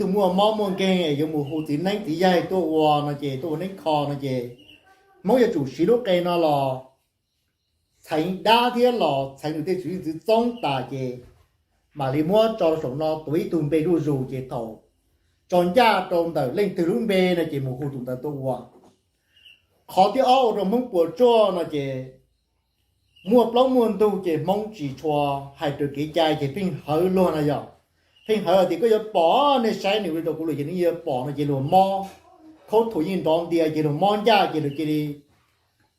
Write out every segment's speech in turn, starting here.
tug muaj mob muaj nkeeg yuav mus hu txiv neeb txiv yaig tuaj ua no ces tuaj ua neeb kho no ces Hmoob yuav tsum siv lub qe no los txheev dab thiab los txheev nws tej tswv yim txwv txoob tas ces mam li muab tso rau saum no tuav ib tug npe zuj zus ces thaum tso ncaj rau ntawm leej twg lub npe no ces mus hu tus ntawd tuaj ua. Qhov thib ob ua rau Hmoob puas tsuaj no ces muaj plaub muaj ntug ces Hmoob tsis tshua hais raws kev cai ces pheej hawv luag no yog, pheej hawv tias koj yuav pom, nej saib nws ua li rau kuv lawm ces nej yuav pom no ces luag mob, khaub thuas yeej nrov ntia ces luag mob ncaj ces luag cia li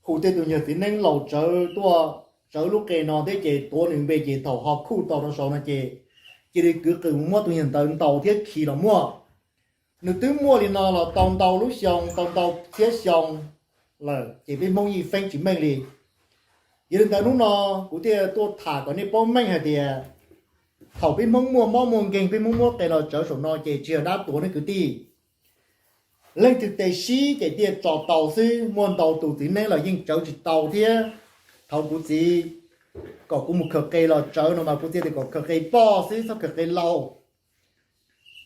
hu tej tus nyuag txiv neeb laus tsawv tuaj tsawv lub qe no thiab ces tuav nws npe ces thaum ho khuj tau rau saud no ces cia li kwv qws mus muab tus nyuag ntawd ntaus thiab khi los muaj. Nws twb muaj li no los tau ntau lub xyoo tau ntau txhiab xyoo lawm ces peb Hmoob yeej feeb tsis meej li. Yog li ntawd hnub no kuv thiaj tuaj tham kom nej paub meej hais tias thaum peb Hmoob muaj mob muaj nkeeg peb Hmoob muab qe los tsawv saum no ces tsis yog dab tuav nej kwv tij. Leej twg tes sib ces thiaj tso tau xwb, muaj ntau tus txiv neeb los yeej tsawv tsis tau thiab. Thaum kuv txiv kom kuv mus khaws qe los tsawv no mas kuv txiv tias kom khaws qe poj xwb txhob khaws qe laus.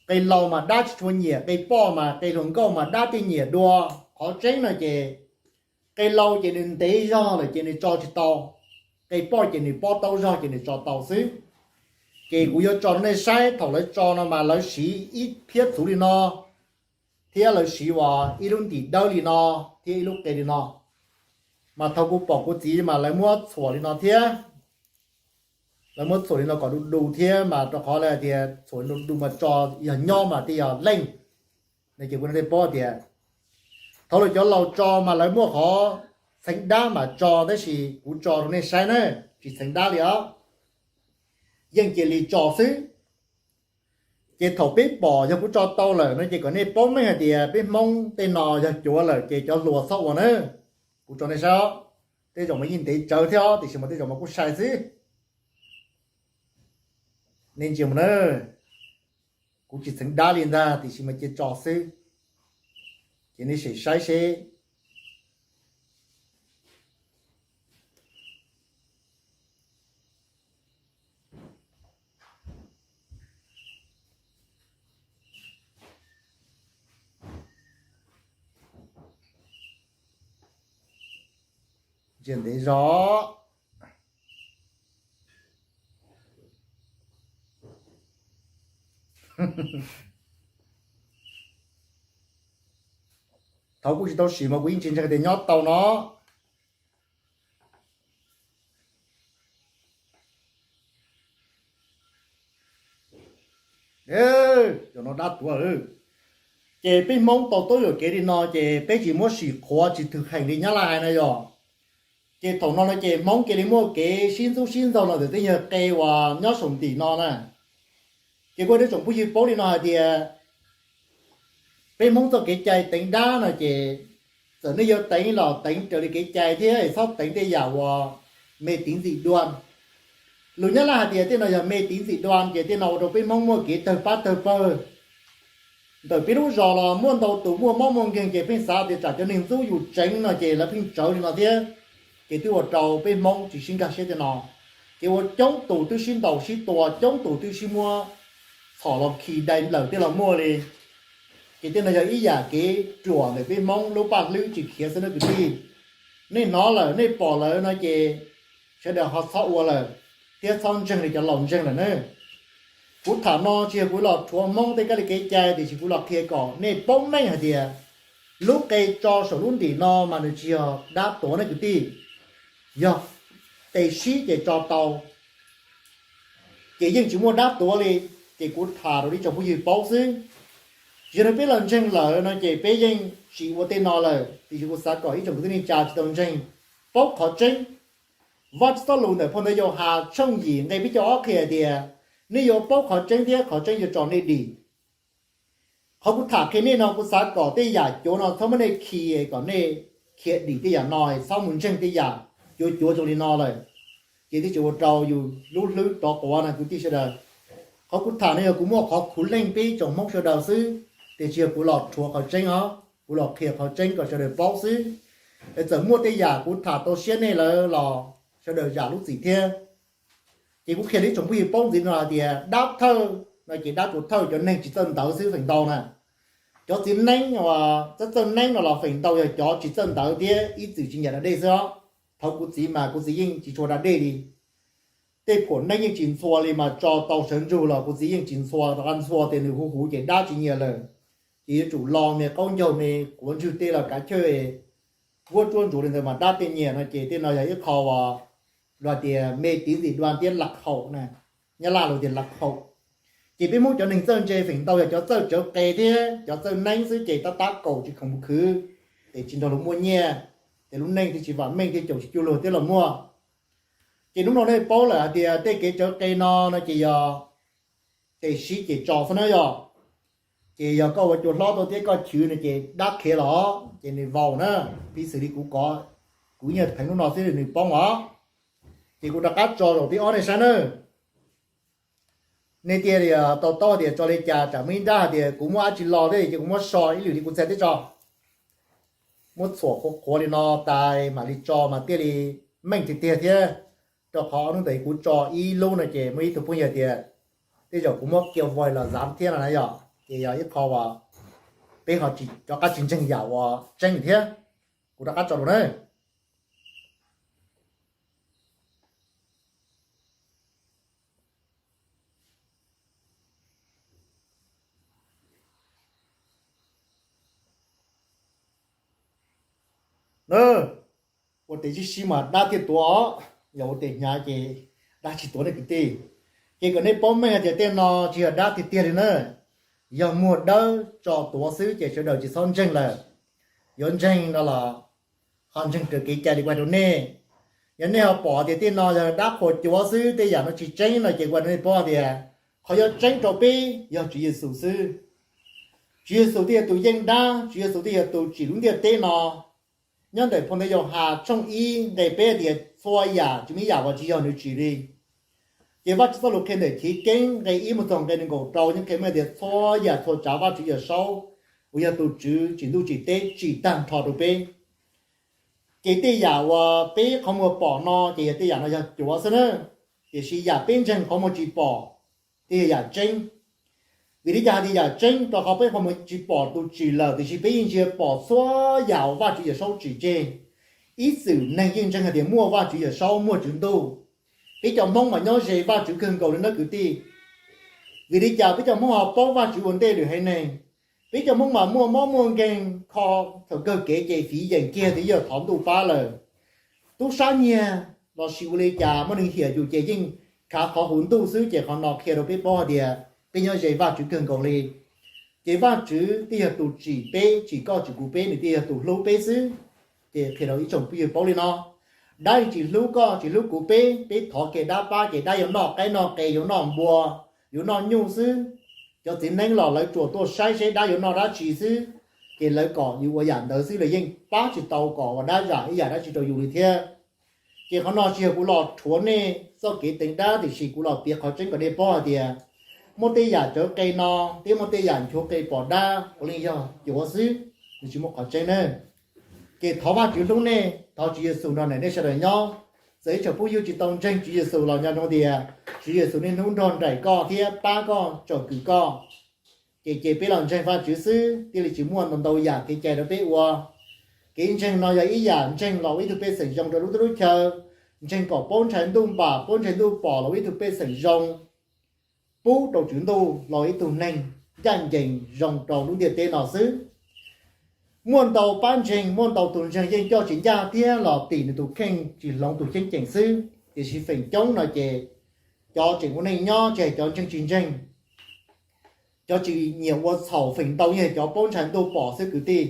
Qe laus mas dab tsis tshua nyiam, qe poj mas qe hluas nkauj mas dab thiaj nyiam dua. Qhov tseeb no ces qe laus ces nws ntev zog lawm ces nws tso tsis tau, qe poj ces nws pob taub zog ces nws tso tau xwb. Ces kuv yuav tso rau nej saib, thaum lawv tso no mas lawv siv ib phiab txhuv li no, thiab lawv siv uas ib lub ntim dawb li no, thiab ib lub qe li no. Mas thaum kuv pom kuv txiv mas lawv muab txhuam li no thiab, lawv muab txhuam li no kom du du thiab mas rau qhov lawv hais tias txhuam du du mas tso yog nyob mas thiaj yog leej. No ces kuv thiaj paub tias thaum lawv cov laus tso mas lawv muaj qhov txheev dab mas tso, tab sis kuv tso rau nej saib na, tsis txheev dab li os, yeej cia li tso xwb. Ces thaum peb pom yog kuv tso tau lawm no ces kom nej paub meej hais tias peb Hmoob tej no yog cuav lawm ces cov hluas txhob ua na. Kuv tso nej saib, tej zaum mas yeej ntev tsawv thiab os, tiam sis mas tej zaum mas kuj sai xwb. Nej ntsia mus na, kuv tsis txheev dab li ntag, tiam sis mas cia tso xwb. Ces nej sim saib seb. Ntsia ntev zog. Thaum kuv tsis tau sim mas kuv yeej tsis ntseeg tias nyob tau no. Cov no dab tuav. Ces peb Hmoob tau tuab yuam kev li no ces peb tsis muab sim qhuav tsis thwm heem li Nyab Laj hais no yog. Ces thaum no no ces Hmoob cia li muaj kev sib ntxub sib ntxaug los ntawm tej nyuag qe uas nyob saum ntim no na. Ces kuv hais rau tsoom phooj ywg paub li no hais tias peb Hmoob txoj kev cai teev dab no ces txawm nej yuav teev los teev raws li kev cai thiab txhob teev tej yam uas me tiv ntxim dua. Lus Nyab Laj hais tias tej no yog me tiv ntxim dua ces tej no ua rau peb Hmoob muaj kev tawg pab tawg pawg. Ntawm peb lub zos los muaj ntau tus muaj mob muaj nkeeg ces pheej xav tias tsam cov neeg ntxub yus tseev no ces lawv pheej tsawv li no thiab. Ces twb ua rau peb Hmoob tsis sib nkag siab tej no. Ces ua coob tus twb sib ntaus sib tua, coob tus twb sib muab txhom los khi dai lawm tej los muaj li. Ces tej no yog ib yam kev ruam ntawm peb Hmoob lub paj hlwb tsis khiav xwb nawb kwv tij. Nej hnov lawm nej pom lawm no ces sawv daws ho txhob ua lawm thiab txhob ntseeg li cov laus ntseeg lawm na. Kuv tham no tsis yog kuv los rhuav Hmoob tej kab li kev cai, tiam sis kuv los qhia kom nej paub meej hais tias lub qe tso saum lub ntim no mas nws tsis yog dab tuav nej kwv tij, yog tes sib ces tso tau. Ces yeej tsis muaj dab tuav li, ces kuv tham rau ib tsoom phooj ywg paub xwb. Yog li peb los ntseeg lawm no ces peb yeej tsis ua tej no lawm, tiam sis kuv xav kom ib tsoom kwv tij neej tsa tsis tau ntseeg paub qhov tseeb. Vaj Tswv txoj lus ntawm phau ntawv Yauhas tshooj yim nqe peb caug ob qhia hais tias, nej yuav paub qhov tseeb thiab qhov tseeb yuav tso nej dim. Qhov kuv tham qhia nej no kuv xav kom tej yam cuav no txhob muab nej khi, kom nej khiav dim tej yam no, txhob mus ntseeg tej yam cuav cuav zoo li no lawm, ces twb tsis ua rau yus lub hlwb rov quav na kwv tij sawv daws. Qhov kuv tham no yog kuv muaj qhov khuv leej peb tsoom Hmoob sawv daws xwb, tiam sis yog kuv los rhuav qhov tseeb os, kuv los qhia qhov tseeb kom sawv daws paub xwb. Txawm muaj tej yam kuv tham tau siab nej lawm los sawv daws zam lub txim thiab. Ces kuv qhia li tsoom phooj ywg paub ntxiv no hais tias dab thawj no ces dab tsuas thawj cov neeg tsis txawj ntawv xwb feem ntau na. Cov txiv neeb uas txawj txawj neeb no los feem ntau yog cov tsis txawj ntawv thiab ib txwm tsis nyiam da dej xwb os. Thaum kuv txiv mas kuv txiv yeej tsis tshua da dej li. Tej phuam neeb yeej tsis ntxhua li mas tso tau sawv ntsug los kuv txiv yeej tsis ntxhua, rov qab ntxhua tias nws huv huv ces dab tsis nyiam lawm. Ces yuav tsum lo me qaub ncaug me quav ntswg tej los kav chawj vuab tsuab ntsuav li ntawd mas dab tej nyiam no ces tej no yog ib qho uas luag tias me tiv ntxim dua tiab lam haum na, Nyab Laj luag tias lam haum. Ces peb Hmoob cov neeg txawj ntse feem ntau yog cov txawj tsawv qe thiab cov txawj neeb xwb ces tab tab kaum tsis khoom mus khwv, ces tsis nrog luag muaj nyiaj, ces lub neej thiaj tsis vam meej thiab caum tsis cuag luag thiab los muaj. Ces hnub no nej paub lawm hais tias tej kev tsawv qe no no ces yog tes sib ces tso xwb na yog. Ces yog koj ua cua hlob tau thiab koj chwv no ces dab qhiav los ces nws vau na, piv xws li kuv kov, kuv nyuag pheev hnub no xwb nws poob os. Ces kuv rov qab tso zaum thib ob nej saib na. Nej tias tau taub tias tso li cas tsam muaj ib nrab hais tias kuv muab dab tsi los thiab ces kuv muab so ib lwm li kuv txhais teb tso. Muab txhuam qhuav qhuav li no tas mam li tso mas thiaj li meej tiag tiag thiab. Rau qhov ob hnub ntawd kuv tso ib lub no ces muaj ib tug phooj ywg tias tej zaum kuv muab kia vais los zav thiab no na yom, ces yog ib qho uas peb ho tsis rov qab tsis ntseeg yam uas tseeb thiab. Kuv rov qab tso dua na. Na, ua tes sib sib mas dab thiaj tuav, yog ua tes hnyav ces dab tsis tuav nej kwv tij. Ces kom nej paub meej hais tias tej no tsis yog dab tiag tiag li na, yog muag dawb tso tuav xwb ces sawv daws tsis txhob ntseeg lawm. Yuav ntseeg no los ho ntseeg raws kev cai li kuv hais rau nej. Yog nej ho pom tias tej no yog dab qhuas cuav xwb tej yam no tsis tseeb no ces kuv hais rau nej paub tias qhov yuav tseeb rau peb yog Tswv Yexus xwb. Tswv Yexus thiaj yog tus yeej dab, Tswv Yexus thiaj yog tus tsim lub ntiaj teb no. Nyob ntawm phau ntawv Yauhas tshooj ib nqe peb tias txhua yam tsis muaj ib yam uas tsis yog nws tsim li. Ces Vajtswv txoj lus qhia ntawm Chiv Keeb nqe ib mus txog nqe nees nkaum rau yeej qhia meej tias txhua yam txhua tsav Vajtswv Yawmsaub uas yog tus Tswv tsim ntuj tsim teb tsim tag nrho rau peb. Ces tej yam uas peb qhov muag pom no ces yog tej yam no yog cuav xwb na, tiam sis yam peb ntseeg qhov muag tsis pom thiaj yog yam tseeb. Vim li cas hais tias yam tseeb? Rau qhov peb qhov muag tsis pom tus tsim lawm tiam sis peb yeej ntsia pom txhua yam uas Vajtswv Yawmsaub tsim tseg. Ib txwm neeg yeej ntseeg hais tias muaj Vajtswv Yawmsaub, muaj Tswv Ntuj. Peb cov Hmoob mas nyob ze Vajtswv kawg nkaus li na kwv tij. Vim li cas peb cov Hmoob ho paub Vajtswv ua ntej lwm haiv neeg? Peb cov Hmoob mas muaj mob muaj nkeeg kho thaum kawg kev ces fiv yeem kiag tias yog thov ntuj pab lawm. Tub sab nyiag lossis ua li cas muaj neeg hiam yus ces yeej khav qhov huv ntuj xwb ces qhov no qhia rau peb paub hais tias peb nyob ze Vajtswv kawg nkaus li. Ces Vajtswv thiaj yog tus tsim peb, tsim koj tsim kuv peb, nws thiaj yog tus hlub peb xwb. Ces qhia rau ib tsoom phooj ywg paub li no, dab yeej tsis hlub koj tsis hlub kuv peb, peb thov kiag dab pab ces dab yuav noj qaib noj qe, yuav noj npua, yuav noj nyuj xwb. Cov txiv neeb los lawv tsuas tuaj saib seb dab yuav noj dab tsi xwb, ces lawv kom yus ua yam ntawd xwb, lawv yeej pab tsis tau kom ua dab zam ib yam dab tsi rau yus li thiab. Ces qhov no tsis yog kuv los rhuav nej txoj kev teev dab tiam sis kuv los piav qhov tseeb kom nej paub hais tias muaj tej yam cawv qe no thiab muaj tej yam nchuav qe pom dab puav leej yog cuav xwb, nws tsis muaj qhov tseeb na. Ces thov Vajtswv hlub nej, thov Tswv Yexus nrog nej sawv daws nyob. Txawm ib tsoom phooj ywg tsis tau ntseeg Tswv Yexus los nco ntsoov tias Tswv Yexus niaj hnub nrog nraim koj thiab pab koj, tsom kwm koj. Ces ces peb los ntseeg Vajtswv xwb thiaj li tsis muaj ntau ntau yam kev cai rau peb ua. Kev ntseeg no yog ib yam ntseeg los ua ib tug pej xeem zoo rau lub teb lub chaw, ntseeg kom paub ntshai ntuj npam, paub ntshai ntuj pom los ua ib tug pej xeem zoo pub rau Tswv Ntuj los ib tug neeg ncaj ncees zoo rau lub ntiaj teb no xwb. Muaj ntau pab ntseeg, muaj ntau tus ntseeg yeej coj tsis ncaj thiab los tim nws tus kheej tsis hloov tus cheeb ceem xwb, tiam sis feem coob no ces cov tseem ua neej nyob ces cov ntseeg tsis ntseeg, cov tsis nyiam ua txhaum feem ntau yeej cov paub ntshai ntuj pom xwb kwv tij.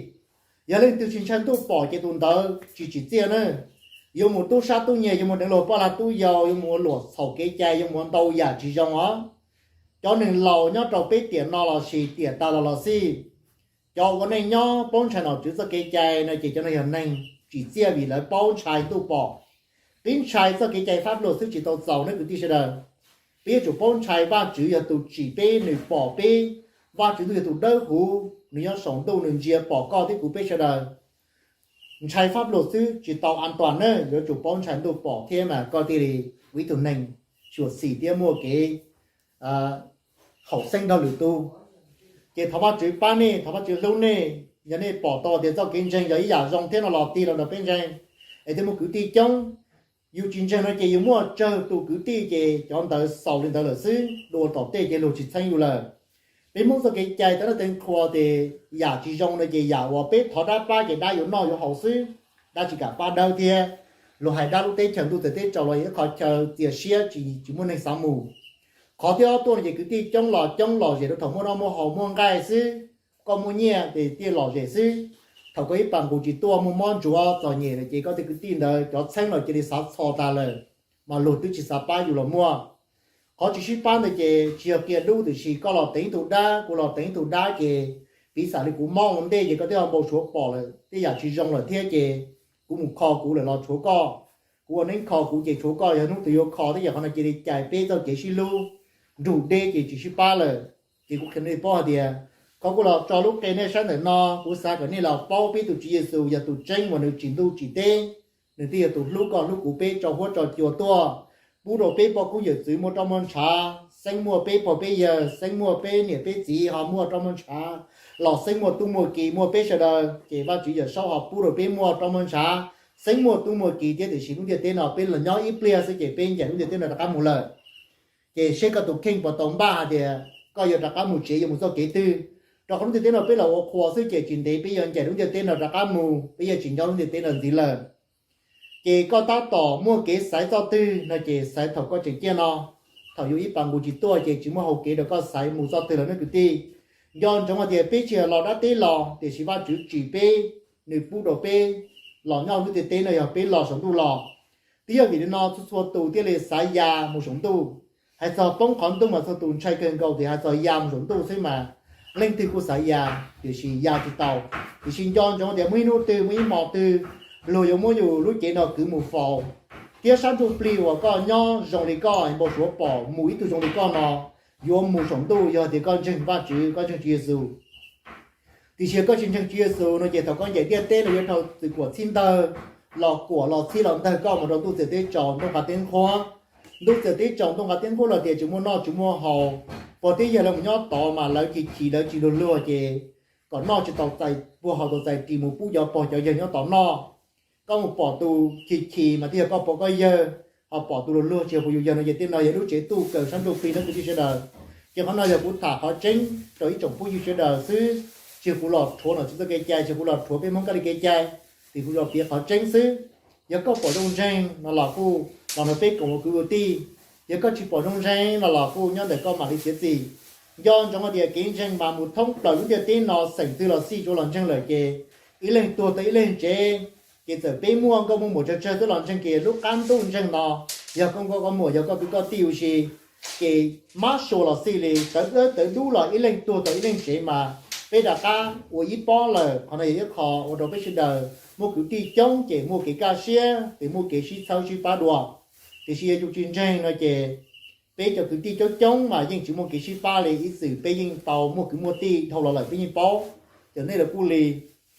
Yog leej twg tsis ntshai ntuj pom ces tus ntawd tsis tsim txiaj na. Yuav mus tub sab tub nyiag, yuav mus deev luag poj lag tub yau, yuav mus ua luam txhaum kev cai, yuav mus ua ntau yam tsis zoo os. Cov neeg laus nyob rau peb tiam no los sis tiam tas los los xij, cov ua neej nyob paub ntshai nom tswv txoj kev cai no ces cov no yog neeg tsim txiaj vim lawv paub ntshai ntuj pom. Peb ntshai txoj kev cai fab luag xwb tsis tau txaus na kwv tij sawv daws. Peb yuav tsum paub ntshai Vajtswv yog tus tsim peb, nws pom peb. Vajtswv Ntuj yog tus dawb huv, nws nyob saum ntuj nws ntsia pom koj thiab kuv peb sawv daws. Ntshai fab luag xwb tsis tau an toàn na, yuav tsum paub ntshai ntuj pom thiab mas koj thiaj li ua ib tug neeg xyuam xim thiab muaj kev, thaum xeeb nrog lwm tus. Ces thov Vajtswv pab nej, thov Vajtswv hlub nej. Yog nej pom tau tias txoj kev ntseeg yog ib yam zoo thiab no los tig los nrog peb ntseeg, es thiaj muaj kwv tij coob. Yus tsis ntseeg no ces yus muaj tsawg tus kwv tij ces cov ntawd xaus li ntawd lawm xwb, dua tom tej ces luag tsis txheeb yus lawm. Peb Hmoob txoj kev cai tau noj teev qhua tias yam tsis zoo no ces yam uas peb thov dab pab ces dab yuav noj yuav haus xwb, dab tsis kam pab dawb thiab. Luag hais dab lub teb chaws ntuj txawv teb tsaus los yog ib qho chaw txias siab tsis tsis muaj neeg xav mus. Qhov thib ob tuaj no ces kwv tij coob los coob lom zem rau thaum muaj noj muaj haus muaj nqaij xwb, koj muaj nyiaj ces thiaj lom zem xwb. Thaum koj ib pas nqus tsis tuaj muaj mob ntsuav txom nyem lawm ces koj tej kwv tij ntawd cov txheeb los cia li xav txho tas lawm, mas luag twb tsis xav pab yus los muaj. Qhov tsis sib pab ntawd ces tsis yog qia dub tiam sis koj los teev tus dab, kuv los teev tus dab ces piv xam li kuv mob ua ntej ces koj twb ho npau suav pom lawm tej yam tsis zoo lawm thiab ces kuv mus kho kuv lawm los tshuav koj, kuv ua neeb kho kuv ces tshuav koj, yog hnub twg yuav kho thiab. Yog qhov no cia li cais peb txoj kev sib hlub nrug deb ces tsis sib pab lawm. Ces kuv qhia nej paub hais tias, qhov kuv los tso lub qe nej saib ntawm no, kuv xav kom nej los paub peb tus Tswv Yexus yog tus tseeb uas nws tsim ntuj tsim teb, nws thiaj yog tus hlub koj hlub kuv, peb tso huab tso cua tuaj, pub rau peb poj koob yawm txwv muaj roj muaj ntshav, xeeb muaj peb pog peb yawg, xeeb muaj peb niam peb txiv ho muaj roj muaj ntshav, los xeeb muaj tub muaj ki muaj peb sawv daws ces Vajtswv Yawmsaub ho pub rau peb muaj roj muaj ntshav, xeeb muaj tub muaj ki thiab. Tiam sis lub ntiaj teb no peb los nyob ib pliag xwb ces peb ncaim lub ntiaj teb no rov qab mus lawm. Ces seb koj tus kheej puas tau npaj hais tias koj yuav rov qab mus tsev yuav mus txoj kev twg, rau qhov lub ntiaj teb no peb los ua qhua xwb ces tsis ntev peb yuav ncaim lub ntiaj teb no rov qab mus, peb yuav tsis nyob lub ntiaj teb no ntxiv lawm. Ces koj tab tom muaj kev xaiv txoj twg no ces xaiv thaum koj tseem ciaj no, thaum yus ib pas nqus tsis tuaj ces tsis muaj hau kev rau koj xaiv mus txoj twg lawm nawb kwv tij. Nco ntsoov hais tias peb tsis yog los dab teb los, tiam sis Vajtswv tsim peb, nws pub rau peb los nyob lub ntiaj teb no yog peb los saum ntuj los. Twb yog vim li no txhua txhua tus thiaj li xav ya mus saum ntuj. Hais txog poob qhov ntuj mas txhua tus ntshai kawg nkaus tias hais txog ya mus saum ntuj xwb mas leej twg kuj xav ya, tiam sis ya tsis tau. Tiam sis nco ntsoov tias muaj ib hnub twg muaj ib hmo twg luag yuav muab yus lub cev no kwv mus faus, thiab sab ntsuj plig uas koj nyob zoo li koj npau suav pom mus ib tug zoo li koj no yuav mus saum ntuj yog tias koj ntseeg Vajtswv, koj ntseeg Tswv Yexus. Tiam sis yog koj tsis ntseeg Tswv Yexus no ces thaum koj ncaim ntiaj teb no yuav raug txwm kuam txhib ntawg los kuam los txhib los ntawg koj mus rau ntuj txias teb tsaus ntuj nqaj teb nqhuab. Ntuj txias teb tsaus ntuj nqaj teb nqhuab los tias tsis muaj noj tsis muaj haus, pog thiab yawg lawv mus nyob tod mas lawv chim chim lawv tsis luag luag ces kom noj tsis tau txais puag haus tau txais ris mus pub cov pog cov yawg nyob tod noj. Koj mus pom tus chim chim mas twb yog koj pog koj yawg, ho pom tus luag luag tsis yog pog yus yawg no ces tej no yog lub tsev tuj kawm sab ntuj plig nawb kwv tij sawv daws. Ces qhov no yog kuv tham qhov tseeb rau ib tsoom phooj ywg sawv daws xwb, tsis yog kuv los rhuav nom tswv txoj kev cai, tsis yog kuv los rhuav peb Hmoob kab li kev cai, tiam kuv los piav qhov tseeb xwb. Yog koj pom zoo ntseeg no los kuj los nrog peb koom ua kwv ua tij, yog koj tsis pom zoo ntseeg no los kuj nyob ntawm koj mam li txiav txim. Nco ntsoov hais tias kev ntseeg mas mus thoob plaws lub ntiaj teb no, xeem twg los xij tsuav los ntseeg lawm ces ib leeg tuag tau ib leeg tsev. Ces txawm peb muaj nkauj muaj muam tsawg tsawg twb los ntseeg ces lub qab ntuj ntseeg no yog koj nkauj koj muam, yog koj kwv koj tij huv si, ces mab sua los xij li tawv dawb tawv dub los ib leeg tuag tau ib leeg tsev mas peb rov qab ua ib pob lawm. Qhov no yog ib qho ua rau peb sawv daws muaj kwv tij coob ces muaj kev kaj siab ces muaj kev sib txhawb sib pab dua. Tiam sis yog yus tsis ntseeg no ces peb cov kwv tij coob coob mas yeej tsis muaj kev sib pab li, ib txwm peb yeej tau muaj kwv muaj tij dhau los lawm peb yeej paub. Cov nej los kuj li,